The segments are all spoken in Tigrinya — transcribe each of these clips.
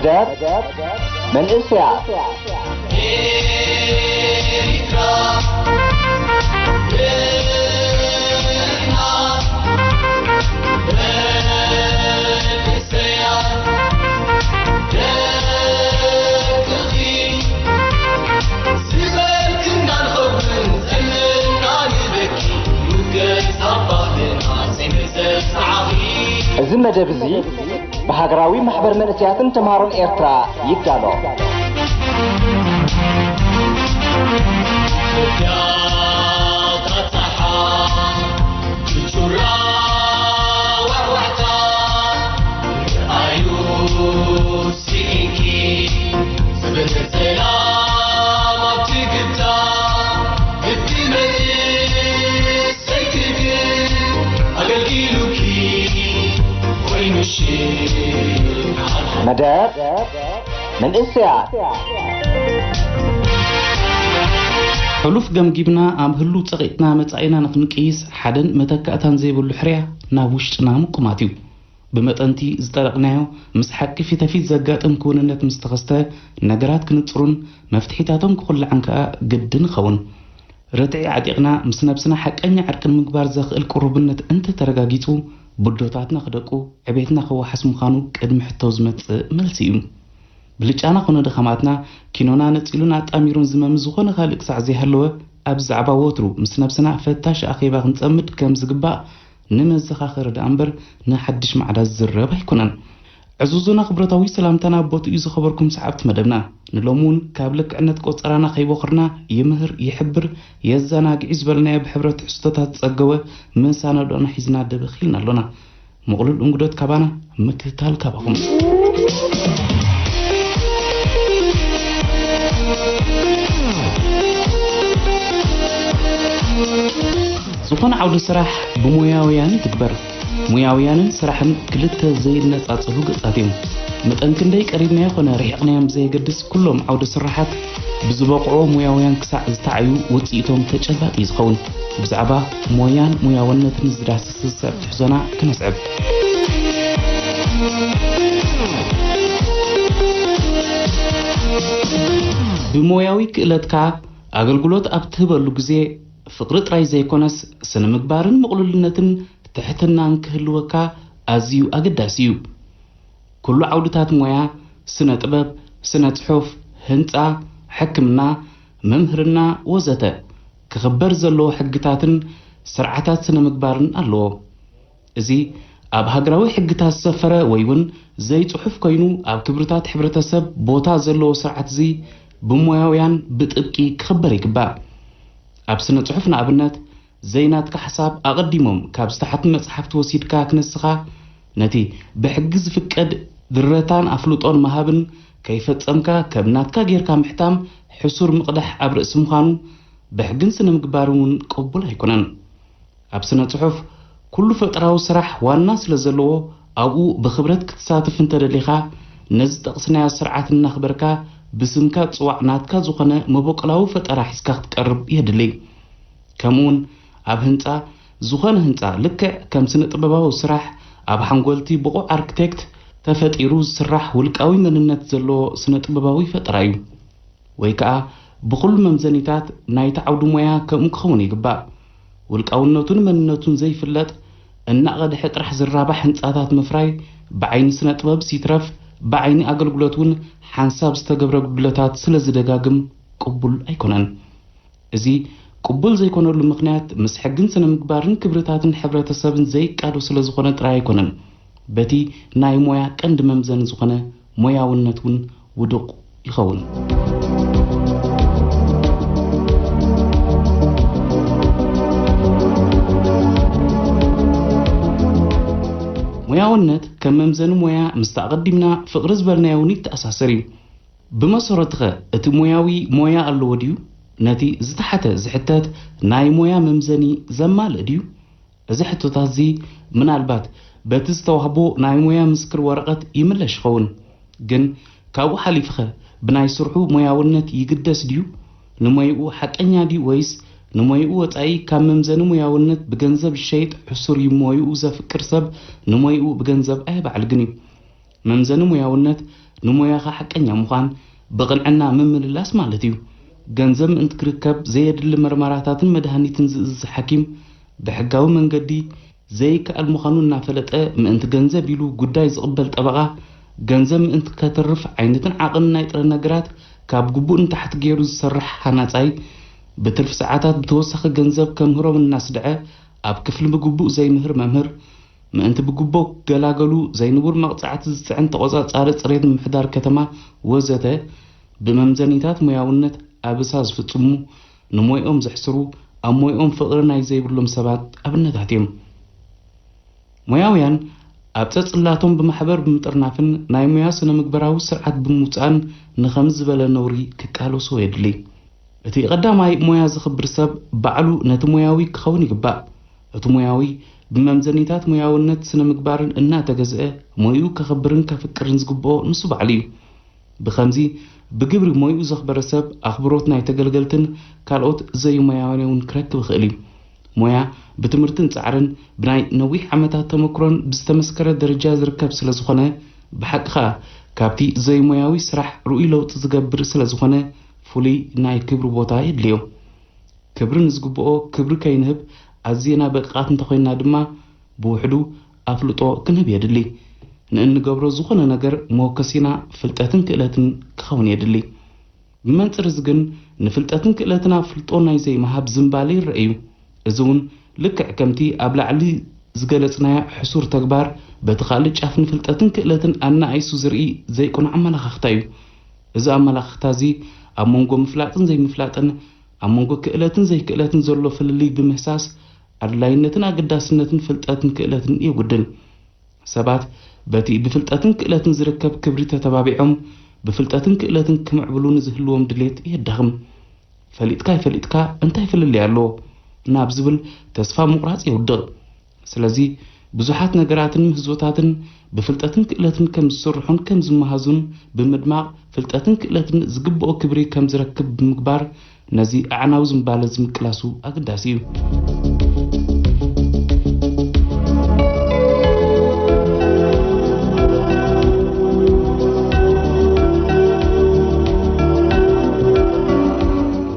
ደብ መንእሰያት እዚ መደብ እዚ ብሃገራዊ ማሕበር መንእሰያትን ተምሃሮን ኤርትራ ይዳሎ። መደብ መንእሰያት። ሕሉፍ ገምጊምና ኣብ ህሉው ጸቒጥና መጻኢና ንኽንቅይስ ሓደን መተካእታን ዘይብሉ ሕርያ ናብ ውሽጥና ምቁማት እዩ። ብመጠንቲ ዝጠለቕናዮ ምስ ሓቂ ፊተፊት ዘጋጥም ክውንነት ምስ ተኸስተ ነገራት ክንጽሩን መፍትሒታቶም ክኹላዕን ከኣ ግድን ይኸውን። ርትዒ ዓጢቕና ምስ ነብስና ሓቀኛ ዕርቂ ንምግባር ዘኽእል ቅሩብነት እንተተረጋጊጹ፣ ብድሆታትና ክደቁ፣ ዕቤትና ክወሓስ ምዃኑ ቅድሚ ሕቶ ዝመጽእ መልሲ እዩ። ብልጫና ኮነ ድኻማትና፣ ኪኖና ነጺሉን ኣጣሚሩን ዝመም ዝኾነ ካልእ ክሳዕ ዘይሃለወ፣ ኣብዚ ዛዕባ ወትሩ ምስ ነብስና ፈታሽ ኣኼባ ክንጸምድ ከም ዝግባእ ንመዘኻኸሪ ደኣ እምበር ንሓድሽ ማዕዳ ዝዝረብ ኣይኮነን። ዕዙዝን ኣኽብሮታዊ ሰላምታና ኣብ ቦትኡ ዝኸበርኩም ሰዓብቲ መደብና፣ ንሎሚ እውን ካብ ልክዕነት ቆጸራና ከይቦኽርና ይምህር፣ ይሕብር፣ የዘናግዕ እዩ ዝበልናዮ ብሕብረት ትሕዝቶታት ዝጸገወ መሳነዶና ሒዝና ደበኽ ኢልና ኣሎና። ምቕሉል እንግዶት ካባና፣ ምክትታል ካባኹም። ዝኾነ ዓውዲ ስራሕ ብሞያውያን ይትግበር። ሞያውያንን ስራሕን ክልተ ዘይነጻጸሉ ገጻት እዮም። መጠን ክንደይ ቀሪብናዮ ኮነ ርሒቕናዮም ብዘየገድስ፣ ኩሎም ዓውዲ ስራሓት ብዝበቕዑ ሞያውያን ክሳዕ ዝተዓዩ ውጽኢቶም ተጨባጢ እዩ ዝኸውን። ብዛዕባ ሞያን ሞያውነትን ዝዳስስ ዝስዕብ ትሕዞና ክነስዕብ። ብሞያዊ ክእለትካ ኣገልግሎት ኣብ ትህበሉ ግዜ፣ ፍቕሪ ጥራይ ዘይኮነስ፣ ስነ ምግባርን ምቕሉልነትን ትሕትናን ክህልወካ ኣዝዩ ኣገዳሲ እዩ። ኩሉ ዓውድታት ሞያ፣ ስነ ጥበብ፣ ስነ ጽሑፍ፣ ህንጻ፣ ሕክምና፣ ምምህርና ወዘተ፣ ክኽበር ዘለዎ ሕግታትን ስርዓታት ስነ ምግባርን ኣለዎ። እዚ ኣብ ሃገራዊ ሕግታት ዝሰፈረ ወይ እውን ዘይጽሑፍ ኮይኑ፣ ኣብ ክብርታት ሕብረተሰብ ቦታ ዘለዎ ስርዓት እዚ ብሞያውያን ብጥብቂ ክኽበር ይግባእ። ኣብ ስነ ጽሑፍ ንኣብነት፣ ዘይናትካ ሓሳብ ኣቐዲሞም ካብ ዝተሓትሙ መጽሓፍቲ ወሲድካ ክነስኻ፣ ነቲ ብሕጊ ዝፍቀድ ድረታን ኣፍልጦን ምሃብን ከይፈጸምካ ከም ናትካ ጌርካ ምሕታም ሕሱር ምቕዳሕ ኣብ ርእሲ ምዃኑ፣ ብሕግን ስነ ምግባርን እውን ቅቡል ኣይኮነን። ኣብ ስነ ጽሑፍ ኩሉ ፈጠራዊ ስራሕ ዋና ስለ ዘለዎ፣ ኣብኡ ብኽብረት ክትሳተፍ እንተደሊኻ፣ ነዚ ጠቕስናዮ ስርዓት እናኽበርካ፣ ብስምካ ጽዋዕ ናትካ ዝኾነ መበቆላዊ ፈጠራ ሒዝካ ክትቀርብ የድሊ። ከምኡውን ኣብ ህንጻ፣ ዝኾነ ህንጻ ልክዕ ከም ስነ ጥበባዊ ስራሕ፣ ኣብ ሓንጎልቲ ብቑዕ ኣርክቴክት ተፈጢሩ ዝስራሕ ውልቃዊ መንነት ዘለዎ ስነ ጥበባዊ ፈጠራ እዩ። ወይ ከኣ ብኹሉ መምዘኒታት ናይቲ ዓውዲ ሞያ ከምኡ ክኸውን ይግባእ። ውልቃውነቱን መንነቱን ዘይፍለጥ፣ እናቐድሐ ጥራሕ ዝራባሕ ህንጻታት ምፍራይ፣ ብዓይኒ ስነ ጥበብስ ይትረፍ፣ ብዓይኒ ኣገልግሎት እውን ሓንሳብ ዝተገብረ ጉድለታት ስለ ዝደጋግም ቅቡል ኣይኮነን። እዚ ቅቡል ዘይኮነሉ ምኽንያት፣ ምስ ሕግን ስነ ምግባርን ክብርታትን ሕብረተሰብን ዘይቃዶ ስለ ዝኾነ ጥራይ ኣይኮነን። በቲ ናይ ሞያ ቀንዲ መምዘኒ ዝኾነ ሞያውነት እውን ውዱቕ ይኸውን። ሞያውነት ከም መምዘኒ ሞያ ምስቲ ኣቐዲምና ፍቕሪ ዝበልናዮ እውን ይተኣሳሰር እዩ። ብመሰረትኸ እቲ ሞያዊ ሞያ ኣለዎ ድዩ? ነቲ ዝተሓተ ዝሕተት ናይ ሞያ መምዘኒ ዘማልእ ድዩ? እዚ ሕቶታት እዚ ምናልባት በቲ ዝተዋህቦ ናይ ሞያ ምስክር ወረቐት ይምለሽ ይኸውን። ግን ካብኡ ሓሊፍኸ ብናይ ስርሑ ሞያውነት ይግደስ ድዩ? ንሞይኡ ሓቀኛ ድዩ ወይስ ንሞይኡ ወጻኢ ካብ መምዘኒ ሞያውነት ብገንዘብ ዝሸይጥ ሕሱር እዩ? ሞይኡ ዘፍቅር ሰብ ንሞይኡ ብገንዘብ ኣየባዕልግን እዩ። መምዘኒ ሞያውነት ንሞያኻ ሓቀኛ ምዃን ብቕንዕና ምምልላስ ማለት እዩ። ገንዘብ ምእንቲ ክርከብ ዘየድሊ መርመራታትን መድሃኒትን ዝእዝዝ ሓኪም፣ ብሕጋዊ መንገዲ ዘይከኣል ምዃኑ እናፈለጠ ምእንቲ ገንዘብ ኢሉ ጉዳይ ዝቕበል ጠበቓ፣ ገንዘብ ምእንቲ ከተርፍ ዓይነትን ዓቐንን ናይ ጥረ ነገራት ካብ ግቡእ ንታሕቲ ገይሩ ዝሰርሕ ሃናጻይ፣ ብትርፊ ሰዓታት ብተወሳኺ ገንዘብ ከምህሮም እናስድዐ ኣብ ክፍሊ ብግቡእ ዘይምህር መምህር፣ ምእንቲ ብግቡእ ክገላገሉ ዘይንቡር መቕጻዕቲ ዝጽዕን ተቖጻጻሪ ጽሬት ምምሕዳር ከተማ ወዘተ ብመምዘኒታት ሞያውነት ኣበሳ ዝፍጽሙ፣ ንሞይኦም ዘሕስሩ፣ ኣብ ሞይኦም ፍቕሪ ናይ ዘይብሎም ሰባት ኣብነታት እዮም። ሞያውያን ኣብ ጸጽላቶም ብማሕበር ብምጥርናፍን ናይ ሞያ ስነ ምግባራዊ ስርዓት ብምውጻእን ንኸም ዝበለ ነውሪ ክቃለሶ የድሊ። እቲ ቀዳማይ ሞያ ዝኽብር ሰብ ባዕሉ ነቲ ሞያዊ ክኸውን ይግባእ። እቲ ሞያዊ ብመምዘኒታት ሞያውነት ስነ ምግባርን እናተገዝአ ሞይኡ ከኽብርን ከፍቅርን ዝግብኦ ንሱ ባዕሉ እዩ። ብኸምዚ ብግብሪ ሞይኡ ዘኽበረ ሰብ ኣኽብሮት ናይ ተገልገልትን ካልኦት ዘይሞያውያን እውን ክረክብ ይኽእል እዩ። ሞያ ብትምህርትን ጻዕርን ብናይ ነዊሕ ዓመታት ተመክሮን ብዝተመስከረ ደረጃ ዝርከብ ስለ ዝኾነ ብሓቂ ኸኣ ካብቲ ዘይሞያዊ ስራሕ ርኡይ ለውጢ ዝገብር ስለ ዝኾነ ፍሉይ ናይ ክብሪ ቦታ የድልዮ። ክብሪ ንዝግብኦ ክብሪ ከይንህብ ኣዝየና በቂቓት እንተኾይንና ድማ ብውሕዱ ኣፍልጦ ክንህብ የድሊ። ንእንገብሮ ዝኾነ ነገር መወከሲና ፍልጠትን ክእለትን ክኸውን የድሊ። ብመንጽር እዚ ግን ንፍልጠትን ክእለትን ኣፍልጦ ናይ ዘይምሃብ ዝንባለ ይረአ እዩ። እዚ እውን ልክዕ ከምቲ ኣብ ላዕሊ ዝገለጽናዮ ሕሱር ተግባር በቲ ካልእ ጫፍ ንፍልጠትን ክእለትን ኣናኣይሱ ዝርኢ ዘይቅኑዕ ኣመላኻኽታ እዩ። እዚ ኣመላኻኽታ እዚ ኣብ መንጎ ምፍላጥን ዘይምፍላጥን ኣብ መንጎ ክእለትን ዘይክእለትን ዘሎ ፍልልይ ብምህሳስ ኣድላይነትን ኣገዳስነትን ፍልጠትን ክእለትን የጉድል። ሰባት በቲ ብፍልጠትን ክእለትን ዝርከብ ክብሪ ተተባቢዖም ብፍልጠትን ክእለትን ክምዕብሉ ንዝህልዎም ድሌት የዳኽም። ፈሊጥካ ኣይፈሊጥካ እንታይ ፍልልይ ኣለዎ ናብ ዝብል ተስፋ ምቑራጽ የውድቕ። ስለዚ ብዙሓት ነገራትን ምህዞታትን ብፍልጠትን ክእለትን ከም ዝስርሑን ከም ዝመሃዙን ብምድማቕ ፍልጠትን ክእለትን ዝግብኦ ክብሪ ከም ዝረክብ ብምግባር ነዚ ኣዕናዊ ዝንባለ ዝምቅላሱ ኣገዳሲ እዩ።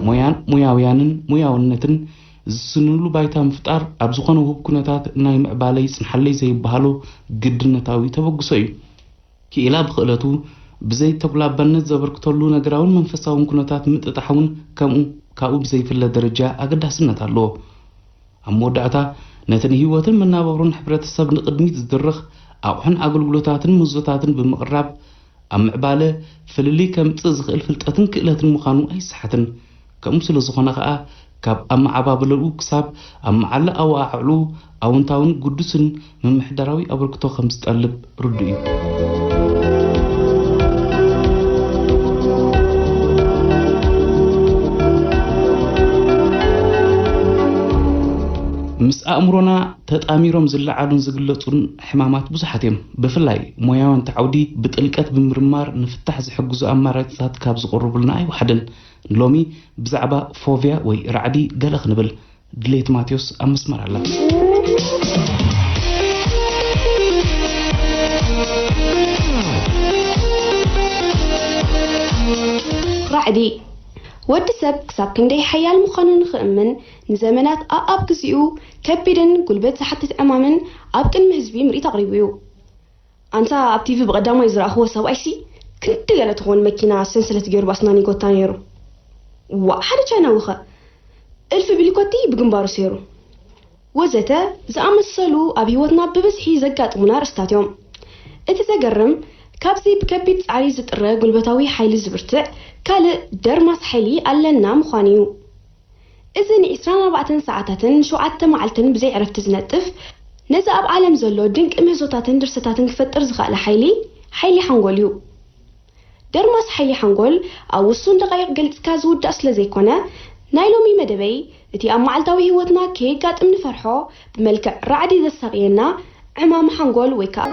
ሞያን ሞያውያንን ሞያውነትን ዝስንሉ ባይታ ምፍጣር ኣብ ዝኾነ ውሁብ ኩነታት ናይ ምዕባለ ይጽንሓለይ ዘይበሃሎ ግድነታዊ ተበግሶ እዩ። ክኢላ ብኽእለቱ ብዘይ ተጉላባነት ዘበርክተሉ ነገራውን መንፈሳውን ኩነታት ምጥጣሕ እውን ከምኡ ካብኡ ብዘይፍለ ደረጃ ኣገዳስነት ኣለዎ። ኣብ መወዳእታ ነቲ ንህይወትን መናባብሮን ሕብረተሰብ ንቕድሚት ዝድርኽ ኣቑሑን ኣገልግሎታትን ምህዞታትን ብምቕራብ ኣብ ምዕባለ ፍልልይ ከምጽእ ዝኽእል ፍልጠትን ክእለትን ምዃኑ ኣይሰሓትን። ከምኡ ስለ ዝኾነ ኸኣ ካብ ኣመዓባብላኡ ክሳብ ኣብ መዓላ ኣወዓዕልኡ ኣውንታውን ግዱስን ምምሕዳራዊ ኣበርክቶ ከም ዝጠልብ ርዱእ እዩ። ምስ ኣእምሮና ተጣሚሮም ዝለዓሉን ዝግለጹን ሕማማት ብዙሓት እዮም። ብፍላይ ሞያውያን እቲ ዓውዲ ብጥልቀት ብምርማር ንፍታሕ ዝሕግዙ ኣማራጺታት ካብ ዝቕርቡልና ኣይወሓደን። ሎሚ ብዛዕባ ፎብያ ወይ ራዕዲ ገለ ክንብል። ድሌት ማቴዎስ ኣብ መስመር ኣላ። ራዕዲ። ወዲ ሰብ ክሳብ ክንደይ ሓያል ምዃኑ ንኽእምን ንዘመናት ኣኣብ ግዜኡ ከቢድን ጉልበት ዝሓትት ዕማምን ኣብ ቅድሚ ህዝቢ ምርኢት ኣቕሪቡ እዩ። ኣንታ ኣብ ቲቪ ብቐዳማይ ዝረኣኽዎ ሰብኣይሲ ክንዲ ገለ ትኸውን መኪና ሰንሰለት ገይሩ ብኣስናን ይጎታ ነይሩ። ዋእ ሓደ ቻይናዊ ኸ እልፊ ቢሊኮቲ ብግንባሩ ሰይሩ። ወዘተ ዝኣመሰሉ ኣብ ህይወትና ብብዝሒ ዘጋጥሙና ኣርእስታት እዮም። እቲ ዘገርም ካብዚ ብከቢድ ጻዕሪ ዝጥረ ጉልበታዊ ሓይሊ ዝብርትዕ ካልእ ደርማስ ሓይሊ ኣለና ምዃኑ እዩ። እዚ ን ዒስራን ኣርባዕተን ሰዓታትን ሸውዓተ መዓልትን ብዘይ ዕረፍቲ ዝነጥፍ ነዚ ኣብ ዓለም ዘሎ ድንቂ ምህዞታትን ድርሰታትን ክፈጥር ዝኸኣለ ሓይሊ ሓይሊ ሓንጎል እዩ። ደርማስ ሓይሊ ሓንጎል ኣብ ውሱን ደቓይቕ ገሊጽካ ዝውዳእ ስለ ዘይኮነ ናይ ሎሚ መደበይ እቲ ኣብ መዓልታዊ ህይወትና ከየጋጥም ንፈርሖ ብመልክዕ ራዕዲ ዘሳቕየና ዕማም ሓንጎል ወይ ከኣ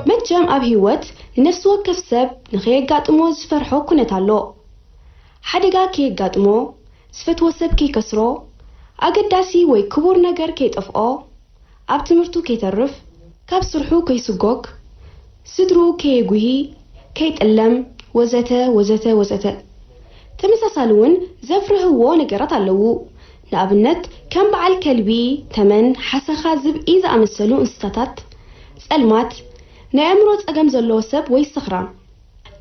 መቸም ኣብ ህይወት ንነፍሲ ወከፍ ሰብ ንኸየጋጥሞ ዝፈርሖ ኩነት ኣሎ። ሓደጋ ከየጋጥሞ፣ ዝፈትዎ ሰብ ከይከስሮ፣ ኣገዳሲ ወይ ክቡር ነገር ከይጠፍኦ፣ ኣብ ትምህርቱ ከይተርፍ፣ ካብ ስርሑ ከይስጎግ፣ ስድርኡ ከየጉሂ፣ ከይጥለም፣ ወዘተ ወዘተ ወዘተ። ተመሳሳሊ እውን ዘፍርህዎ ነገራት ኣለዉ። ንኣብነት ከም በዓል ከልቢ፣ ተመን፣ ሓሰኻ፣ ዝብኢ ዝኣመሰሉ እንስሳታት፣ ጸልማት፣ ናይ ኣእምሮ ጸገም ዘለዎ ሰብ ወይ ሰኽራም።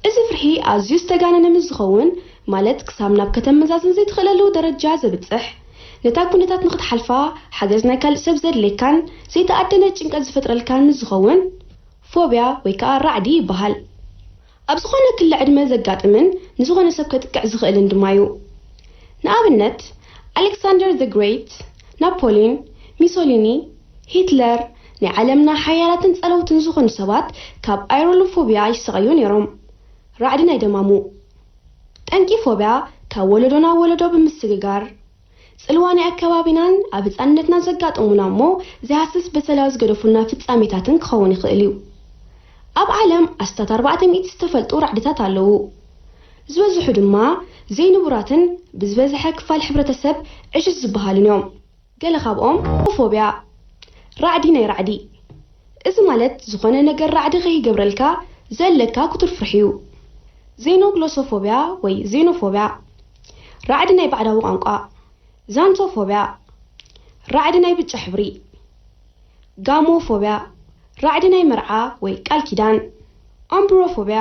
እዚ ፍርሒ ኣዝዩ ዝተጋነነ ምስ ዝኸውን፣ ማለት ክሳብ ናብ ከተመዛዝን ዘይትኽእለሉ ደረጃ ዘብጽሕ፣ ነታ ኩነታት ንኽትሓልፋ ሓገዝ ናይ ካልእ ሰብ ዘድልየካን ዘይተኣደነ ጭንቀት ዝፈጥረልካን ምስ ዝኸውን፣ ፎብያ ወይ ከዓ ራዕዲ ይበሃል። ኣብ ዝኾነ ክሊ ዕድመ ዘጋጥምን ንዝኾነ ሰብ ከጥቅዕ ዝኽእልን ድማ እዩ። ንኣብነት ኣሌክሳንደር ዘ ግሬት፣ ናፖሊን፣ ሚሶሊኒ፣ ሂትለር፣ ናይ ዓለምና ሓያላትን ጸለውትን ዝኾኑ ሰባት ካብ ኣይሮሎፎብያ ይሰቐዩ ነይሮም። ራዕዲ ናይ ደማሙ። ጠንቂ ፎብያ ካብ ወለዶ ናብ ወለዶ ብምስግጋር፣ ጽልዋ ናይ ኣከባቢናን ኣብ ህጻንነትና ዘጋጠሙና እሞ ዘይሃስስ በሰላ ዝገደፉልና ፍጻሜታትን ክኸውን ይኽእል እዩ። ኣብ ዓለም ኣስታት ኣርባዕተ ሚእቲ ዝተፈልጡ ራዕድታት ኣለዉ። ዝበዝሑ ድማ ዘይንቡራትን ብዝበዝሐ ክፋል ሕብረተሰብ ዕሽሽ ዝበሃሉን እዮም። ገለ ካብኦም ፎብያ፣ ራዕዲ ናይ ራዕዲ። እዚ ማለት ዝኾነ ነገር ራዕዲ ከይገብረልካ ዘለካ ክቱር ፍርሒ እዩ። ዜኖግሎሶፎብያ ወይ ዜኖፎብያ፣ ራዕዲ ናይ ባዕዳዊ ቋንቋ። ዛንቶፎብያ፣ ራዕዲ ናይ ብጫ ሕብሪ። ጋሞፎብያ፣ ራዕዲ ናይ መርዓ ወይ ቃል ኪዳን። ኦምብሮፎብያ፣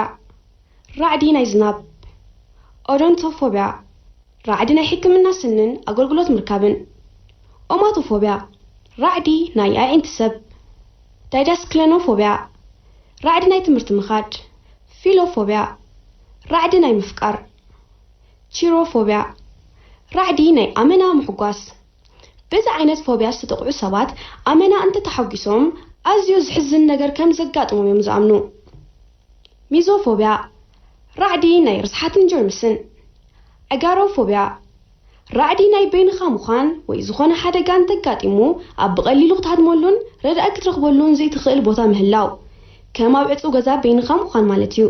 ራዕዲ ናይ ዝናብ። ኦዶንቶፎብያ፣ ራዕዲ ናይ ሕክምና ስንን ኣገልግሎት ምርካብን። ኦማቶፎብያ፣ ራዕዲ ናይ ኣዒንቲ ሰብ። ዳይዳስክለኖፎብያ፣ ራዕዲ ናይ ትምህርቲ ምኻድ። ፊሎፎብያ፣ ራዕዲ ናይ ምፍቃር። ቺሮፎብያ፣ ራዕዲ ናይ ኣመና ምሕጓስ። በዚ ዓይነት ፎብያ ዝተጠቕዑ ሰባት ኣመና እንተተሓጒሶም ኣዝዩ ዝሕዝን ነገር ከም ዘጋጥሞም እዮም ዝኣምኑ። ሚዞፎብያ፣ ራዕዲ ናይ ርስሓትን ጀርምስን። ኣጋሮፎብያ፣ ራዕዲ ናይ በይንኻ ምዃን ወይ ዝኾነ ሓደጋ እንተጋጢሙ ኣብ ብቐሊሉ ክትሃድመሉን ረድኤት ክትረኽበሉን ዘይትኽእል ቦታ ምህላው፣ ከም ኣብ ዕጹው ገዛ በይንኻ ምዃን ማለት እዩ።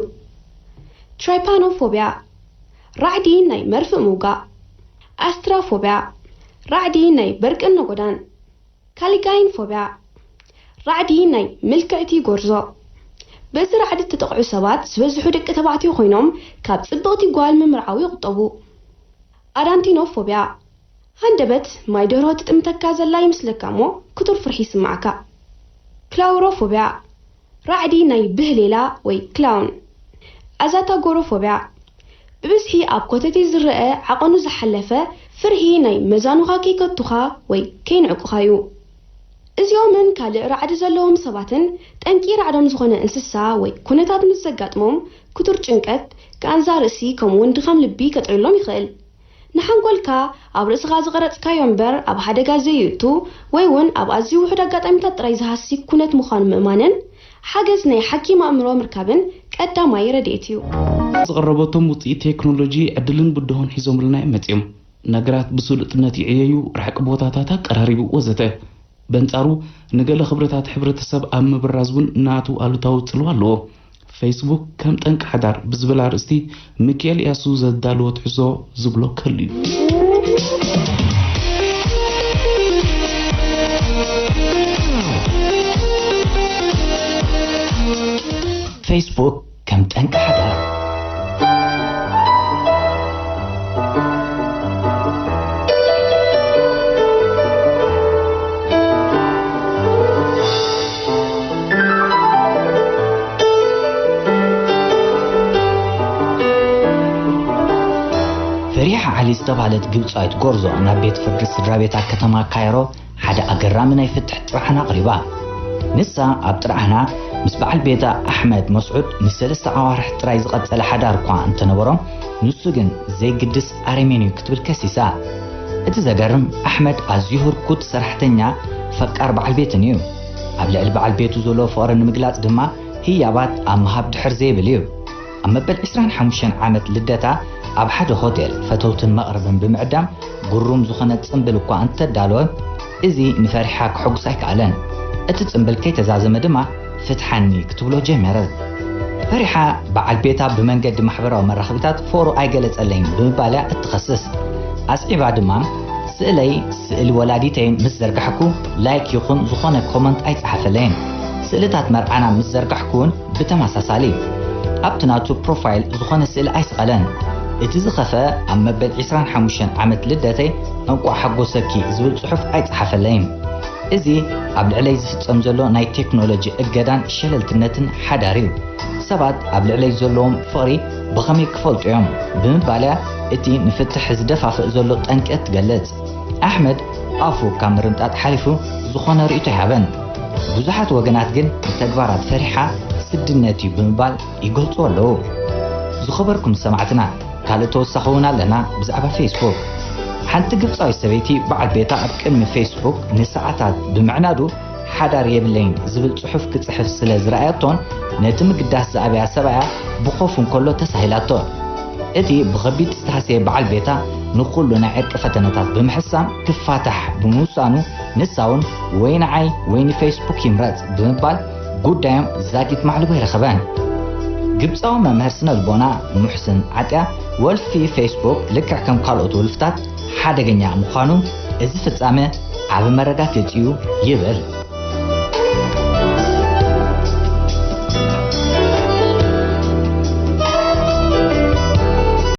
ትራይፓኖፎብያ፣ ራዕዲ ናይ መርፍእ ምውጋእ። ኣስትራፎብያ፣ ራዕዲ ናይ በርቂ እነጎዳን። ካሊጋይን ፎብያ፣ ራዕዲ ናይ ምልክዕቲ ጎርዞ። በዚ ራዕዲ እተጠቕዑ ሰባት ዝበዝሑ ደቂ ተባዕትዮ ኮይኖም ካብ ጽብቕቲ ጓል ምምርዓው ይቑጠቡ። ኣዳንቲኖፎብያ፣ ሃንደበት ማይ ደርሆ ትጥምተካ ዘላ ይመስለካ እሞ ክቱር ፍርሒ ይስምዓካ። ክላውሮፎብያ፣ ራዕዲ ናይ ብህሌላ ወይ ክላውን። ኣዛታጎሮፎብያ፣ ብብዝሒ ኣብ ኮተቴ ዝረአ ዓቐኑ ዝሓለፈ ፍርሂ ናይ መዛኑኻ ከይከቱኻ ወይ ከይንዕቁኻ እዩ። እዚኦምን ካልእ ራዕዲ ዘለዎም ሰባትን ጠንቂ ራዕዶም ዝኾነ እንስሳ ወይ ኩነታት ምስ ዘጋጥሞም ክቱር ጭንቀት፣ ቃንዛ ርእሲ ከምኡውን ድኻም ልቢ ከጥርሎም ይኽእል። ንሓንጎልካ ኣብ ርእስኻ ዝቐረጽካዮ እምበር ኣብ ሓደጋ ዘየእቱ ወይ እውን ኣብ ኣዝዩ ውሑድ ኣጋጣሚታት ጥራይ ዝሃሲ ኩነት ምዃኑ ምእማንን ሓገዝ ናይ ሓኪም ኣእምሮ ምርካብን ቀዳማይ ረድኤት እዩ። ዝቐረበቶም ውፅኢት ቴክኖሎጂ ዕድልን ብድሆን ሒዞምልና እዮም መፂኦም። ነገራት ብስሉጥነት ይዕየዩ፣ ርሕቂ ቦታታት ኣቀራሪቡ ወዘተ። በንጻሩ ንገለ ክብርታት ሕብረተሰብ ኣብ ምብራዝ እውን ናቱ ኣሉታዊ ጽልዋ ኣለዎ። ፌስቡክ ከም ጠንቂ ሓዳር ብዝብል ኣርእስቲ ሚኪኤል እያሱ ዘዳለዎ ትሕዞ ዝብሎ ክህሉ እዩ። ፌስቡክ ከም ጠንቂ ሓዳር። ፈሪሓ ዓሊ ዝተባህለት ግብጻዊት ጎርዞ ናብ ቤት ፍርዲ ስድራ ቤታ ከተማ ካይሮ ሓደ ኣገራሚ ናይ ፍትሕ ጥርዓን ኣቕሪባ። ንሳ ኣብ ጥርዓና ምስ በዓል ቤታ ኣሕመድ መስዑድ ንሰለስተ ኣዋርሕ ጥራይ ዝቐጸለ ሓዳር እኳ እንተነበሮም፣ ንሱ ግን ዘይግድስ ኣረሜን እዩ ክትብል ከሲሳ። እቲ ዘገርም ኣሕመድ ኣዝዩ ህርኩት ሰራሕተኛ፣ ፈቃር በዓል ቤትን እዩ። ኣብ ልዕሊ በዓል ቤቱ ዘለዎ ፍቕሪ ንምግላጽ ድማ ህያባት ኣብ ምሃብ ድሕር ዘይብል እዩ። ኣብ መበል ዕስራን ሓሙሽተን ዓመት ልደታ ኣብ ሓደ ሆቴል ፈተውትን መቕርብን ብምዕዳም ግሩም ዝኾነ ጽምብል እኳ እንተዳለወ፣ እዚ ንፈሪሓ ክሕጉስ ኣይከኣለን። እቲ ጽምብል ከይተዛዘመ ድማ ፍትሓኒ ክትብሎ ጀመረት። ፈሪሓ በዓል ቤታ ብመንገዲ ማሕበራዊ መራኸቢታት ፍቕሩ ኣይገለጸለይን ብምባል እያ እትኸስስ። ኣስዒባ ድማ ስእለይ ስእሊ ወላዲተይ ምስ ዘርጋሕኩ ላይክ ይኹን ዝኾነ ኮመንት ኣይጸሓፈለይን። ስእልታት መርዓና ምስ ዘርጋሕኩ እውን ብተመሳሳሊ ኣብቲ ናቱ ፕሮፋይል ዝኾነ ስእሊ ኣይሰቐለን። እቲ ዝኸፍአ ኣብ መበል ዕስራን ሓሙሽተን ዓመት ልደተይ እንቋዕ ሓጎሰኪ ዝብል ጽሑፍ ኣይጸሓፈለይን። እዚ ኣብ ልዕለይ ዝፍጸም ዘሎ ናይ ቴክኖሎጂ እገዳን ሸለልትነትን ሓዳር እዩ። ሰባት ኣብ ልዕለይ ዘለዎም ፍቕሪ ብኸመይ ክፈልጡ እዮም ብምባል እያ እቲ ንፍትሕ ዝደፋፍእ ዘሎ ጠንቂ እትገልጽ። ኣሕመድ ኣፉ ካብ ምርምጣጥ ሓሊፉ ዝኾነ ርእይቶ ኣይሃበን። ብዙሓት ወገናት ግን ንተግባራት ፈሪሓ ስድነት እዩ ብምባል ይገልጹ ኣለዉ። ዝኸበርኩም ሰማዕትና፣ ካልእ ተወሳኺ እውን ኣለና ብዛዕባ ፌስቡክ። ሓንቲ ግብጻዊት ሰበይቲ በዓል ቤታ ኣብ ቅድሚ ፌስቡክ ንሰዓታት ብምዕናዱ ሓዳር የብለይን ዝብል ጽሑፍ ክጽሕፍ ስለ ዝረኣየቶን ነቲ ምግዳስ ዝኣብያ ሰብኣያ ብኾፍ እንከሎ ተሳሂላቶ። እቲ ብኸቢድ ዝተሃስየ በዓል ቤታ ንኹሉ ናይ ዕርቂ ፈተነታት ብምሕሳም ክፋታሕ ብምውሳኑ ንሳ እውን ወይ ንዓይ ወይ ንፌስቡክ ይምረጽ ብምባል ጉዳዮም ዛጊት ማዕልቦ ኣይረኸበን። ግብጻዊ መምህር ስነ ልቦና ሙሕስን ዓጥያ ወልፊ ፌስቡክ ልክዕ ከም ካልኦት ወልፍታት ሓደገኛ ምዃኑ እዚ ፍጻመ ዓቢ መረጋገጺ እዩ ይብል።